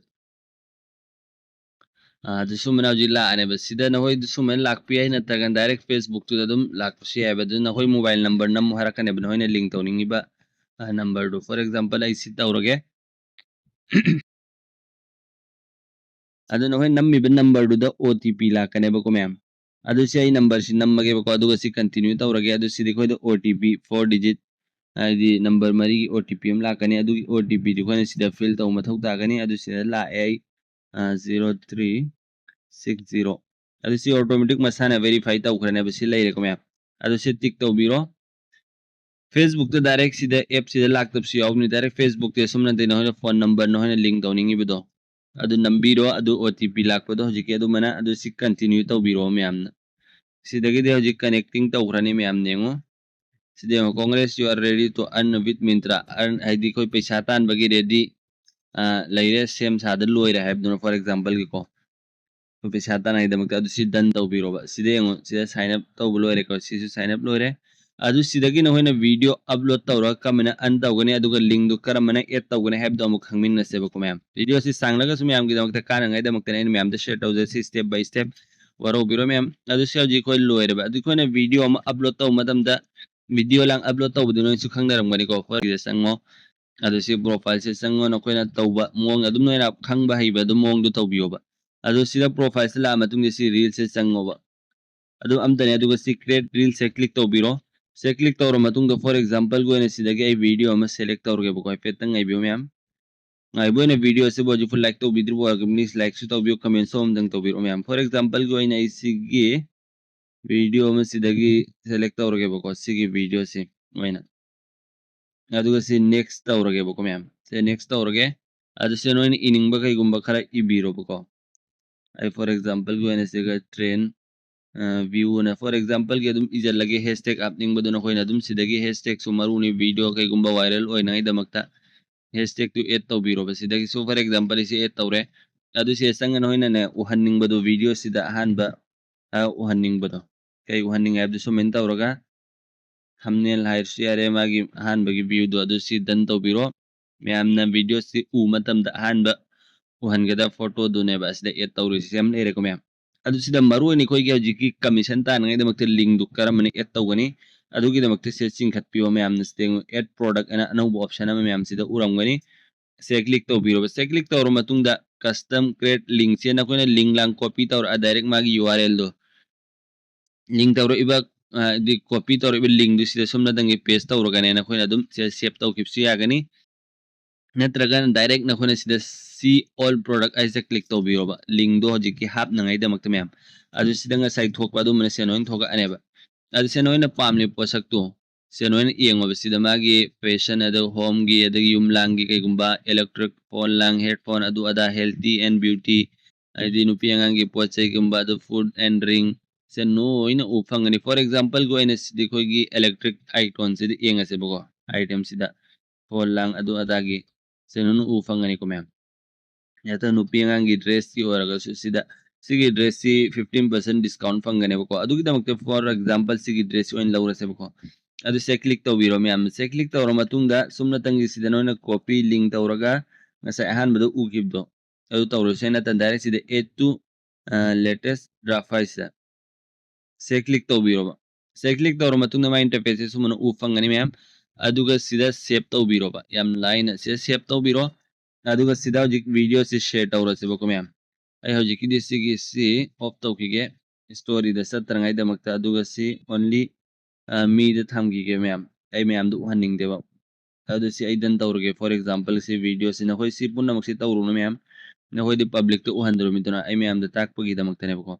ꯑꯥ, ꯑꯗꯨ ꯁꯨꯃꯥꯏꯅ ꯍꯧꯖꯤꯛ ꯂꯥꯛꯑꯅꯦꯕ꯫ ꯁꯤꯗ ꯅꯈꯣꯏ ꯁꯨꯃꯥꯏꯅ ꯂꯥꯛꯄ ꯌꯥꯏ, ꯅꯠꯇ꯭ꯔꯒꯅ direct Facebookꯇꯨꯗ ꯑꯗꯨꯝ ꯂꯥꯛꯄꯁꯨ ꯌꯥꯏꯕ꯫ ꯑꯗꯨ ꯅꯈꯣꯏ mobile number ꯅꯝꯃꯨ ꯍꯥꯏꯔꯛꯀꯅꯦꯕ, ꯅꯈꯣꯏꯅ link ꯇꯧꯅꯤꯡꯉꯤꯕ, ꯑꯥ, numberꯗꯨ꯫ For example, ꯑꯩ ꯁꯤ ꯇꯧꯔꯒꯦ꯫ ꯑꯗꯨ ꯅꯈꯣꯏ ꯅꯝꯃꯤꯕ numberꯗꯨꯗ OTP ꯂꯥꯛꯀꯅꯦꯕꯀꯣ ꯃꯌꯥꯝ꯫ ꯑꯗꯨ ꯁꯤ ꯑꯩ numberꯁꯤ ꯅꯝꯃꯒꯦꯕꯀꯣ, ꯑꯗꯨꯒ ꯁꯤ continue ꯇꯧꯔꯒꯦ꯫ ꯑꯗꯨ ꯁꯤꯗꯤ ꯑꯩꯈꯣꯏꯗ OTP four digit, ꯍꯥꯏꯗꯤ number ꯃꯔꯤꯒꯤ OTP ꯑꯃ ꯂꯥꯛꯀꯅꯤ꯫ ꯑꯗꯨꯒꯤ OTPꯗꯨ ꯑꯩꯈꯣꯏꯅ ꯁꯤꯗ fill ꯇꯧꯕ ꯃꯊꯧ ꯇꯥꯒꯅꯤ꯫ ꯑꯗꯨ ꯁꯤꯗ ꯂꯥꯛꯑꯦ ꯑꯩ, ꯑꯥ, zero three six zero꯫ ꯑꯗꯨ ꯁꯤ automatic ꯃꯁꯥꯅ verify ꯇꯧꯈ꯭ꯔꯅꯦꯕ꯫ ꯁꯤ ꯂꯩꯔꯦꯀꯣ ꯃꯌꯥꯝ꯫ ꯑꯗꯨ ꯁꯤ tick ꯇꯧꯕꯤꯔꯣ꯫ Facebookꯇ direct ꯁꯤꯗ appꯁꯤꯗ ꯂꯥꯛꯇꯕꯁꯨ ꯌꯥꯎꯕꯅꯤ꯫ Direct Facebookꯇ ꯑꯁꯨꯝꯅ ꯅꯈꯣꯏꯅ phone number ꯅꯈꯣꯏꯅ link ꯇꯧꯅꯤꯡꯉꯤꯕꯗꯣ ꯑꯗꯨ ꯅꯝꯕꯤꯔꯣ, ꯑꯗꯨ OTP ꯂꯥꯛꯄꯗꯣ ꯍꯧꯖꯤꯛꯀꯤ ꯑꯗꯨꯃꯥꯏꯅ, ꯑꯗꯨ ꯁꯤ continue ꯇꯧꯕꯤꯔꯣ ꯃꯌꯥꯝꯅ꯫ ꯁꯤꯗꯒꯤꯗꯤ ꯍꯧꯖꯤꯛ connecting ꯇꯧꯈ꯭ꯔꯅꯤ ꯃꯌꯥꯝ ꯌꯦꯡꯉꯣ꯫ ꯁꯤꯗ ꯌꯦꯡꯉꯣ, "Congrats, you are ready to earn with Myntra." Earn ꯍꯥꯏꯗꯤ ꯑꯩꯈꯣꯏ ꯄꯩꯁꯥ ꯇꯥꯟꯕꯒꯤ ready, ꯑ, ꯂꯩꯔꯦ, ꯁꯦꯝ ꯁꯥꯗ ꯂꯣꯏꯔꯦ ꯍꯥꯏꯕꯗꯨꯅ, for exampleꯒꯤꯀꯣ꯫ ꯑꯩꯈꯣꯏ ꯄꯩꯁꯥ ꯇꯥꯟꯅꯉꯥꯏꯗꯃꯛꯇ ꯑꯗꯨ ꯁꯤ done ꯇꯧꯕꯤꯔꯣꯕ꯫ ꯁꯤꯗ ꯌꯦꯡꯉꯣ, ꯁꯤꯗ sign up ꯇꯧꯕ ꯂꯣꯏꯔꯦꯀꯣ꯫ ꯁꯤꯁꯨ sign up ꯂꯣꯏꯔꯦ꯫ ꯑꯗꯨ ꯁꯤꯗꯒꯤ ꯅꯈꯣꯏꯅ video upload ꯇꯧꯔꯒ ꯀꯔꯝꯕꯅ earn ꯇꯧꯒꯅꯤ, ꯑꯗꯨꯒ link ꯗꯨ ꯀꯔꯝꯕꯅ add ꯇꯧꯒꯅꯤ ꯍꯥꯏꯕꯗꯣ ꯑꯃꯨꯛ ꯈꯪꯃꯤꯟꯅꯁꯦꯕꯀꯣ ꯃꯌꯥꯝ꯫ Video ꯁꯤ ꯁꯥꯡꯂꯒꯁꯨ ꯃꯌꯥꯝꯒꯤꯗꯃꯛꯇ ꯀꯥꯟꯅꯉꯥꯏꯗꯃꯛꯇꯅꯤ ꯑꯩꯅ ꯃꯌꯥꯝꯗ share ꯇꯧꯖꯔꯤꯁꯤ step by step꯫ ꯋꯥꯔꯧꯕꯤꯔꯣ ꯃꯌꯥꯝ꯫ ꯑꯗꯨ ꯁꯤ ꯍꯧꯖꯤꯛ ꯑꯩꯈꯣꯏ ꯂꯣꯏꯔꯦꯕ꯫ ꯑꯗꯨ ꯑꯩꯈꯣꯏꯅ video ꯑꯃ upload ꯇꯧꯕ ꯃꯇꯝꯗ, video ꯂꯥꯡ upload ꯇꯧꯕꯗꯤ ꯅꯣꯏꯁꯨ ꯈꯪꯅꯔꯝꯒꯅꯤꯀꯣ꯫ ꯍꯣꯏ, ꯁꯤꯗ ꯆꯪꯉꯣ꯫ ꯑꯗꯨ ꯁꯤ profile ꯁꯦ ꯆꯪꯉꯣ, ꯅꯈꯣꯏꯅ ꯇꯧꯕ ꯃꯑꯣꯡ ꯑꯗꯨꯝ ꯅꯣꯏꯅ ꯈꯪꯕ ꯍꯩꯕ ꯑꯗꯨꯝ ꯃꯑꯣꯡꯗꯨ ꯇꯧꯕꯤꯌꯣꯕ꯫ ꯑꯗꯨ ꯁꯤꯗ profile ꯁꯦ ꯂꯥꯛꯑ ꯃꯇꯨꯡꯗ ꯁꯤ reel ꯁꯦ ꯆꯪꯉꯣꯕ꯫ ꯑꯗꯨ ꯑꯝꯇꯅꯦ, ꯑꯗꯨꯒ ꯁꯤ create reel ꯁꯦ click ꯇꯧꯕꯤꯔꯣ꯫ ꯁꯦ click ꯇꯧꯔ ꯃꯇꯨꯡꯗ, for example ꯒꯤ ꯑꯣꯏꯅ ꯁꯤꯗꯒꯤ ꯑꯩ video ꯑꯃ select ꯇꯧꯔꯒꯦꯕꯀꯣ, ꯍꯥꯏꯐꯦꯠꯇꯪ ꯉꯥꯏꯕꯤꯌꯨ ꯃꯌꯥꯝ꯫ ꯉꯥꯏꯕ ꯑꯣꯏꯅ video ꯑꯁꯤꯕꯨ ꯍꯧꯖꯤꯛ ꯐꯥꯎ like ꯇꯧꯕꯤꯗ꯭ꯔꯤꯕ ꯑꯣꯏꯔꯒꯗꯤ please like ꯁꯨ ꯇꯧꯕꯤꯌꯨ, comment ꯁꯨ ꯑꯃꯇꯪ ꯇꯧꯕꯤꯔꯛꯑꯣ ꯃꯌꯥꯝ꯫ For example ꯒꯤ ꯑꯣꯏꯅ ꯑꯩ ꯁꯤꯒꯤ video ꯑꯃ ꯁꯤꯗꯒꯤ select ꯇꯧꯔꯒꯦꯕꯀꯣ, ꯁꯤꯒꯤ video ꯁꯤ ꯑꯣꯏꯅ꯫ ꯑꯗꯨꯒ ꯁꯤ next ꯇꯧꯔꯒꯦꯕꯀꯣ ꯃꯌꯥꯝ꯫ ꯁꯦ next ꯇꯧꯔꯒꯦ꯫ ꯑꯗꯨ ꯁꯦ ꯅꯣꯏꯅ ꯏꯅꯤꯡꯕ ꯀꯩꯒꯨꯝꯕ ꯈꯔ ꯏꯕꯤꯔꯣꯕꯀꯣ꯫ ꯑꯩ for example ꯒꯤ ꯑꯣꯏꯅ ꯁꯤꯒ train view ꯑꯅ for example ꯒꯤ ꯑꯗꯨꯝ ꯏꯖꯜꯂꯒꯦ, hashtag ꯍꯥꯞꯅꯤꯡꯕꯗꯨ ꯅꯈꯣꯏꯅ ꯑꯗꯨꯝ ꯁꯤꯗꯒꯤ hashtag ꯁꯨ ꯃꯔꯨꯅꯤ, video ꯀꯩꯒꯨꯝꯕ viral ꯑꯣꯏꯅꯉꯥꯏꯗꯃꯛꯇ hashtag two add ꯇꯧꯕꯤꯔꯣꯕ꯫ ꯁꯤꯗꯒꯤꯁꯨ for example ꯑꯩꯁꯦ add ꯇꯧꯔꯦ꯫ ꯑꯗꯨ ꯁꯤꯗ ꯆꯪꯉ ꯅꯈꯣꯏꯅꯅꯦ ꯎꯍꯟꯅꯤꯡꯕꯗꯣ video ꯁꯤꯗ ꯑꯍꯥꯟꯕ ꯑ, ꯎꯍꯟꯅꯤꯡꯕꯗꯣ꯫ ꯀꯩ ꯎꯍꯟꯅꯤꯡꯉꯦ ꯍꯥꯏꯕꯗꯨ ꯁꯨꯃꯥꯏꯅ ꯇꯧꯔꯒ thumbnail ꯍꯥꯏꯔꯁꯨ ꯌꯥꯔꯦ, ꯃꯥꯒꯤ ꯑꯍꯥꯟꯕꯒꯤ view ꯗꯣ ꯑꯗꯨ ꯁꯤ done ꯇꯧꯕꯤꯔꯣ꯫ ꯃꯌꯥꯝꯅ video ꯁꯤ ꯎꯕ ꯃꯇꯝꯗ ꯑꯍꯥꯟꯕ ꯎꯍꯟꯒꯗꯕ photo ꯗꯨꯅꯦꯕ ꯑꯁꯤꯗ add ꯇꯧꯔꯤꯁꯤ꯫ ꯌꯥꯝ ꯂꯩꯔꯦꯀꯣ ꯃꯌꯥꯝ꯫ ꯑꯗꯨ ꯁꯤꯗ ꯃꯔꯨ ꯑꯣꯏꯅ ꯑꯩꯈꯣꯏꯒꯤ ꯍꯧꯖꯤꯛꯀꯤ commission ꯇꯥꯅꯉꯥꯏꯗꯃꯛꯇ link ꯗꯨ ꯀꯔꯝꯕꯅ add ꯇꯧꯒꯅꯤ? ꯑꯗꯨꯒꯤꯗꯃꯛꯇ ꯁꯤ ꯆꯤꯡꯈꯠꯄꯤꯌꯣ ꯃꯌꯥꯝꯅ꯫ ꯁꯤꯗ add product ꯑꯅ ꯑꯅꯧꯕ option ꯑꯃ ꯃꯌꯥꯝꯁꯤꯗ ꯎꯔꯝꯒꯅꯤ꯫ ꯁꯦ click ꯇꯧꯕꯤꯔꯣꯕ꯫ ꯁꯦ click ꯇꯧꯔ ꯃꯇꯨꯡꯗ custom create link ꯁꯦ ꯅꯈꯣꯏꯅ link ꯂꯥꯡ copy ꯇꯧꯔ direct ꯃꯥꯒꯤ URL ꯗꯣ link ꯇꯧꯔꯛꯏꯕ, ꯑ, ꯍꯥꯏꯗꯤ copy ꯇꯧꯔꯛꯏꯕ link ꯗꯨ ꯁꯤꯗ ꯁꯨꯝꯅꯗꯪꯒꯤ paste ꯇꯧꯔꯒꯅꯦ ꯅꯈꯣꯏꯅ ꯑꯗꯨꯝ ꯁꯤꯗ save ꯇꯧꯈꯤꯕꯁꯨ ꯌꯥꯒꯅꯤ꯫ ꯅꯠꯇ꯭ꯔꯒꯅ direct ꯅꯈꯣꯏꯅ ꯁꯤꯗ see all product ꯍꯥꯏꯁꯦ click ꯇꯧꯕꯤꯔꯣꯕ, link ꯗꯣ ꯍꯧꯖꯤꯛꯀꯤ ꯍꯥꯞꯅꯉꯥꯏꯗꯃꯛꯇ ꯃꯌꯥꯝ꯫ ꯑꯗꯨ ꯁꯤꯗ ꯉꯁꯥꯏ ꯊꯣꯛꯄ ꯑꯗꯨꯝꯕꯅ ꯁꯦ ꯅꯣꯏꯅ ꯊꯣꯛꯂꯛꯑꯅꯦꯕ꯫ ꯑꯗꯨ ꯁꯦ ꯅꯣꯏꯅ ꯄꯥꯝꯂꯤꯕ ꯄꯣꯠꯁꯛꯇꯣ ꯁꯦ ꯅꯣꯏꯅ ꯌꯦꯡꯉꯣꯕ꯫ ꯁꯤꯗ ꯃꯥꯒꯤ fashion, ꯑꯗꯨ home ꯒꯤ, ꯑꯗꯒꯤ ꯌꯨꯝ ꯂꯥꯡꯒꯤ ꯀꯩꯒꯨꯝꯕ electric, phone ꯂꯥꯡ, headphone, ꯑꯗꯨ ꯑꯗꯥ, healthy and beauty, ꯍꯥꯏꯗꯤ ꯅꯨꯄꯤ ꯑꯉꯥꯡꯒꯤ ꯄꯣꯠ ꯆꯩꯒꯨꯝꯕ, ꯑꯗꯨ food and drink ꯁꯦ ꯅꯣꯏꯅ ꯎꯕ ꯐꯪꯒꯅꯤ꯫ For example ꯒꯤ ꯑꯣꯏꯅ ꯁꯤꯗꯤ ꯑꯩꯈꯣꯏꯒꯤ electric item ꯁꯤꯗ ꯌꯦꯡꯉꯁꯦꯕꯀꯣ, item ꯁꯤꯗ phone ꯂꯥꯡ ꯑꯗꯨ ꯑꯗꯥꯒꯤ ꯁꯦ ꯅꯣꯏꯅ ꯎꯕ ꯐꯪꯒꯅꯤꯀꯣ ꯃꯌꯥꯝ꯫ ꯅꯠꯇ꯭ꯔꯒ ꯅꯨꯄꯤ ꯑꯉꯥꯡꯒꯤ dress ꯀꯤ ꯑꯣꯏꯔꯒꯁꯨ ꯁꯤꯗ ꯁꯤꯒꯤ dress ꯁꯤ fifteen percent discount ꯐꯪꯒꯅꯦꯕꯀꯣ꯫ ꯑꯗꯨꯒꯤꯗꯃꯛꯇ, for example, ꯁꯤꯒꯤ dress ꯁꯤ ꯑꯣꯏꯅ ꯂꯧꯔꯁꯦꯕꯀꯣ꯫ ꯑꯗꯨ ꯁꯤꯗ click ꯇꯧꯕꯤꯔꯣ ꯃꯌꯥꯝ꯫ ꯁꯤꯗ click ꯇꯧꯔ ꯃꯇꯨꯡꯗ ꯁꯨꯞꯅꯇꯪꯒꯤ ꯁꯤꯗ ꯅꯣꯏꯅ copy link ꯇꯧꯔꯒ ꯉꯁꯥꯏ ꯑꯍꯥꯟꯕꯗ ꯎꯈꯤꯕꯗꯣ ꯑꯗꯨ ꯇꯧꯔꯁꯦ꯫ ꯅꯠꯇ꯭ꯔ direct ꯁꯤꯗ add to, ꯑ, latest draft ꯍꯥꯏꯁꯤꯗ ꯁꯤꯗ click ꯇꯧꯕꯤꯔꯣꯕ꯫ ꯁꯤꯗ click ꯇꯧꯔ ꯃꯇꯨꯡꯗ ꯃꯥꯏ interface ꯁꯦ ꯁꯨꯃꯥꯏꯅ ꯎ ꯐꯪꯒꯅꯤ ꯃꯌꯥꯝ꯫ ꯑꯗꯨꯒ ꯁꯤꯗ save ꯇꯧꯕꯤꯔꯣꯕ꯫ ꯌꯥꯝ ꯂꯥꯏꯅ ꯁꯤꯗ save ꯇꯧꯕꯤꯔꯣ꯫ ꯑꯗꯨꯒ ꯁꯤꯗ ꯍꯧꯖꯤꯛ video ꯁꯤ share ꯇꯧꯔꯁꯦꯕꯀꯣ ꯃꯌꯥꯝ꯫ ꯑꯩ ꯍꯧꯖꯤꯛꯀꯤꯗꯤ ꯁꯤꯒꯤꯁꯤ off ꯇꯧꯈꯤꯒꯦ, story ꯗ ꯆꯠꯇꯅꯉꯥꯏꯗꯃꯛꯇ꯫ ꯑꯗꯨꯒ ꯁꯤ only, ꯑ, ꯃꯤꯗ ꯊꯝꯈꯤꯒꯦ ꯃꯌꯥꯝ, ꯑꯩ ꯃꯌꯥꯝꯗ ꯎꯍꯟꯅꯤꯡꯗꯦꯕ꯫ ꯑꯗꯨ ꯁꯤ ꯑꯩ done ꯇꯧꯔꯒꯦ꯫ For example, ꯁꯤ video ꯁꯤ ꯅꯈꯣꯏ ꯁꯤ ꯄꯨꯝꯅꯃꯛꯁꯤ ꯇꯧꯔꯨꯅꯨ ꯃꯌꯥꯝ, ꯅꯈꯣꯏꯗꯤ public ꯇ ꯎꯍꯟꯗꯧꯔꯤꯕꯅꯤꯗꯅ, ꯑꯩ ꯃꯌꯥꯝꯗ ꯇꯥꯛꯄꯒꯤꯗꯃꯛꯇꯅꯦꯕꯀꯣ꯫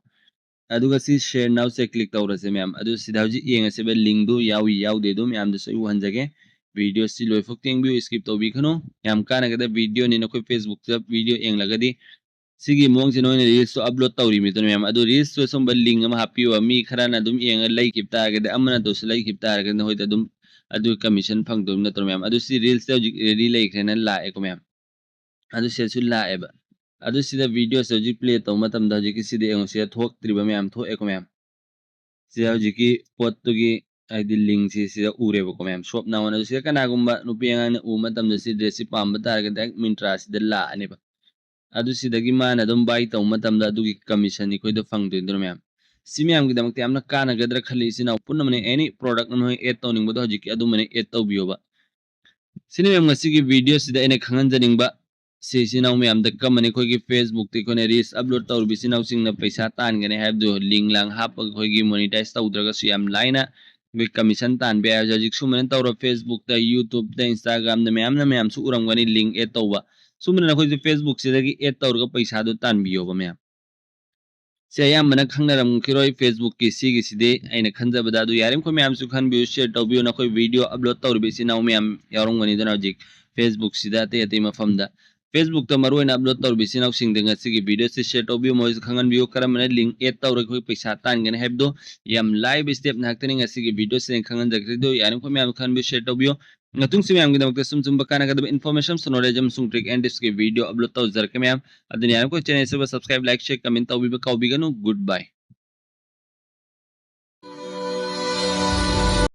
ꯑꯗꯨꯒ ꯁꯤ share now ꯁꯦ click ꯇꯧꯔꯁꯦ ꯃꯌꯥꯝ꯫ ꯑꯗꯨ ꯁꯤꯗ ꯍꯧꯖꯤꯛ ꯌꯦꯡꯉꯁꯦꯕ, link ꯗꯨ ꯌꯥꯎꯏ ꯌꯥꯎꯗꯦ ꯑꯗꯨ ꯃꯌꯥꯝꯗꯁꯨ ꯑꯩ ꯎꯍꯟꯖꯒꯦ꯫ Video ꯁꯤ ꯂꯣꯏꯐꯥꯎ ꯌꯦꯡꯕꯤꯌꯨ, skip ꯇꯧꯕꯤꯒꯅꯨ꯫ ꯌꯥꯝ ꯀꯥꯟꯅꯒꯗꯕ video ꯅꯤ꯫ ꯅꯈꯣꯏ Facebook ꯇ video ꯌꯦꯡꯂꯒꯗꯤ ꯁꯤꯒꯤ ꯃꯑꯣꯡꯁꯦ ꯅꯣꯏꯅ reels ꯇꯣ upload ꯇꯧꯔꯤꯃꯤꯗꯨꯅ ꯃꯌꯥꯝ꯫ ꯑꯗꯨ reels ꯇꯣ ꯁꯨꯝꯕ link ꯑꯃ ꯍꯥꯞꯄꯤꯌꯣ꯫ ꯃꯤ ꯈꯔꯅ ꯑꯗꯨꯝ ꯌꯦꯡꯉ ꯂꯩꯈꯤꯕ ꯇꯥꯔꯒꯗꯤ, ꯑꯃꯅ ꯇꯧꯁꯨ ꯂꯩꯈꯤꯕ ꯇꯥꯔꯒꯗꯤ ꯅꯈꯣꯏꯗ ꯑꯗꯨꯝ ꯑꯗꯨ commission ꯐꯪꯗꯣꯏ ꯅꯠꯇ꯭ꯔꯣ ꯃꯌꯥꯝ? ꯑꯗꯨ ꯁꯤ reels ꯇ ꯍꯧꯖꯤꯛ ready ꯂꯩꯈ꯭ꯔꯦꯅ ꯂꯥꯛꯑꯦꯀꯣ ꯃꯌꯥꯝ꯫ ꯑꯗꯨ ꯁꯤꯗꯁꯨ ꯂꯥꯛꯑꯦꯕ꯫ ꯑꯗꯨ ꯁꯤꯗ video ꯁꯦ ꯍꯧꯖꯤꯛ play ꯇꯧꯕ ꯃꯇꯝꯗ ꯍꯧꯖꯤꯛꯀꯤ ꯁꯤꯗ ꯌꯦꯡꯉꯣ, ꯁꯤꯗ ꯊꯣꯛꯇ꯭ꯔꯤꯕ ꯃꯌꯥꯝ ꯊꯣꯛꯑꯦꯀꯣ ꯃꯌꯥꯝ꯫ ꯁꯤꯗ ꯍꯧꯖꯤꯛꯀꯤ ꯄꯣꯠꯇꯨꯒꯤ ꯍꯥꯏꯗꯤ link ꯁꯤ ꯁꯤꯗ ꯎꯔꯦꯕꯀꯣ ꯃꯌꯥꯝ꯫ Shop now ꯑꯗꯨ ꯁꯤꯗ ꯀꯅꯥꯒꯨꯝꯕ ꯅꯨꯄꯤ ꯑꯉꯥꯡꯅ ꯎꯕ ꯃꯇꯝꯗ ꯁꯤ dress ꯁꯤ ꯄꯥꯝꯕ ꯇꯥꯔꯒꯗꯤ direct Myntra ꯁꯤꯗ ꯂꯥꯛꯑꯅꯦꯕ꯫ ꯑꯗꯨ ꯁꯤꯗꯒꯤ ꯃꯥꯅ ꯑꯗꯨꯝ buy ꯇꯧꯕ ꯃꯇꯝꯗ ꯑꯗꯨꯒꯤ commission ꯑꯩꯈꯣꯏꯗ ꯐꯪꯗꯣꯏꯅꯤꯗꯅ ꯃꯌꯥꯝ꯫ ꯁꯤ ꯃꯌꯥꯝꯒꯤꯗꯃꯛꯇ ꯌꯥꯝꯅ ꯀꯥꯟꯅꯒꯗ꯭ꯔꯥ ꯈꯜꯂꯤ ꯏꯆꯤꯟ ꯏꯅꯥꯎ ꯄꯨꯝꯅꯃꯛꯅ꯫ Any product ꯑꯃ ꯍꯦꯛ add ꯇꯧꯅꯤꯡꯕꯗꯣ ꯍꯧꯖꯤꯛꯀꯤ ꯑꯗꯨꯃꯅ add ꯇꯧꯕꯤꯌꯣꯕ꯫ ꯁꯤꯅꯤ ꯃꯌꯥꯝ ꯉꯁꯤꯒꯤ video ꯁꯤꯗ ꯑꯩꯅ ꯈꯪꯍꯟꯖꯅꯤꯡꯕ ꯁꯤ ꯏꯆꯤꯟ ꯏꯅꯥꯎ ꯃꯌꯥꯝꯗ ꯀꯔꯝꯕꯅ ꯑꯩꯈꯣꯏꯒꯤ Facebook ꯇ ꯑꯩꯈꯣꯏꯅ reels upload ꯇꯧꯔꯤꯕ ꯏꯆꯤꯟ ꯏꯅꯥꯎꯁꯤꯡꯅ ꯄꯩꯁꯥ ꯇꯥꯟꯒꯅꯤ ꯍꯥꯏꯕꯗꯨ link ꯂꯥꯡ ꯍꯥꯞꯄꯒ ꯑꯩꯈꯣꯏꯒꯤ monetize ꯇꯧꯗ꯭ꯔꯒꯁꯨ ꯌꯥꯝ ꯂꯥꯏꯅ ꯑꯩꯈꯣꯏ commission ꯇꯥꯟꯕ ꯌꯥꯏ꯫ ꯍꯧꯖꯤꯛ ꯍꯧꯖꯤꯛ ꯁꯨꯃꯥꯏꯅ ꯇꯧꯔ Facebook ꯇ, YouTube ꯇ, Instagram ꯗ ꯃꯌꯥꯝꯅ ꯃꯌꯥꯝꯁꯨ ꯎꯔꯝꯒꯅꯤ link add ꯇꯧꯕ꯫ ꯁꯨꯝꯕꯅ ꯅꯈꯣꯏꯁꯨ Facebook ꯁꯤꯗꯒꯤ add ꯇꯧꯔꯒ ꯄꯩꯁꯥꯗꯣ ꯇꯥꯟꯕꯤꯌꯣꯕ ꯃꯌꯥꯝ꯫ ꯁꯤ ꯑꯌꯥꯝꯕꯅ ꯈꯪꯅꯔꯝꯈꯤꯔꯣꯏ Facebook ꯀꯤ ꯁꯤꯒꯤꯁꯤꯗꯤ꯫ ꯑꯩꯅ ꯈꯟꯖꯕꯗ ꯑꯗꯨ ꯌꯥꯔꯤꯃꯈꯩ ꯃꯌꯥꯝꯁꯨ ꯈꯟꯕꯤꯌꯨ, share ꯇꯧꯕꯤꯌꯨ꯫ ꯅꯈꯣꯏ video upload ꯇꯧꯔꯤꯕ ꯏꯆꯤꯟ ꯏꯅꯥꯎ ꯃꯌꯥꯝ ꯌꯥꯎꯔꯝꯒꯅꯤꯗꯅ ꯍꯧꯖꯤꯛ Facebook ꯁꯤꯗ ꯑꯇꯩ ꯑꯇꯩ ꯃꯐꯝꯗ꯫ Facebook ꯇ ꯃꯔꯨꯑꯣꯏꯅ upload ꯇꯧꯔꯤꯕ ꯏꯆꯤꯟ ꯏꯅꯥꯎꯁꯤꯡꯗ ꯉꯁꯤꯒꯤ video ꯁꯤ share ꯇꯧꯕꯤꯌꯨ, ꯃꯣꯏꯁꯨ ꯈꯪꯍꯟꯕꯤꯌꯨ ꯀꯔꯝꯕꯅ link add ꯇꯧꯔꯒ ꯑꯩꯈꯣꯏ ꯄꯩꯁꯥ ꯇꯥꯟꯒꯅꯤ ꯍꯥꯏꯕꯗꯣ꯫ ꯌꯥꯝ ꯂꯥꯏꯕ step ꯉꯥꯛꯇꯅꯤ ꯉꯁꯤꯒꯤ video ꯁꯤꯗ ꯑꯩꯅ ꯈꯪꯍꯟꯖꯈ꯭ꯔꯤꯗꯣ꯫ ꯌꯥꯔꯤꯃꯈꯩ ꯃꯌꯥꯝ ꯈꯪꯍꯟꯕꯤꯌꯨ, share ꯇꯧꯕꯤꯌꯨ꯫ ꯃꯇꯨꯡꯁꯨ ꯃꯌꯥꯝꯒꯤꯗꯃꯛꯇ ꯁꯨꯝ ꯁꯨꯝꯕ ꯀꯥꯟꯅꯒꯗꯕ information, knowledge ꯑꯃꯁꯨꯡ trick and tipsꯀꯤ video upload ꯇꯧꯖꯔꯛꯀꯦ ꯃꯌꯥꯝ꯫ ꯑꯗꯨꯅ ꯌꯥꯔꯤꯕꯃꯈꯩ channel ꯑꯁꯤꯕꯨ subscribe, like, share, comment ꯇꯧꯕꯤꯕ ꯀꯥꯎꯕꯤꯒꯅꯨ꯫ Goodbye꯫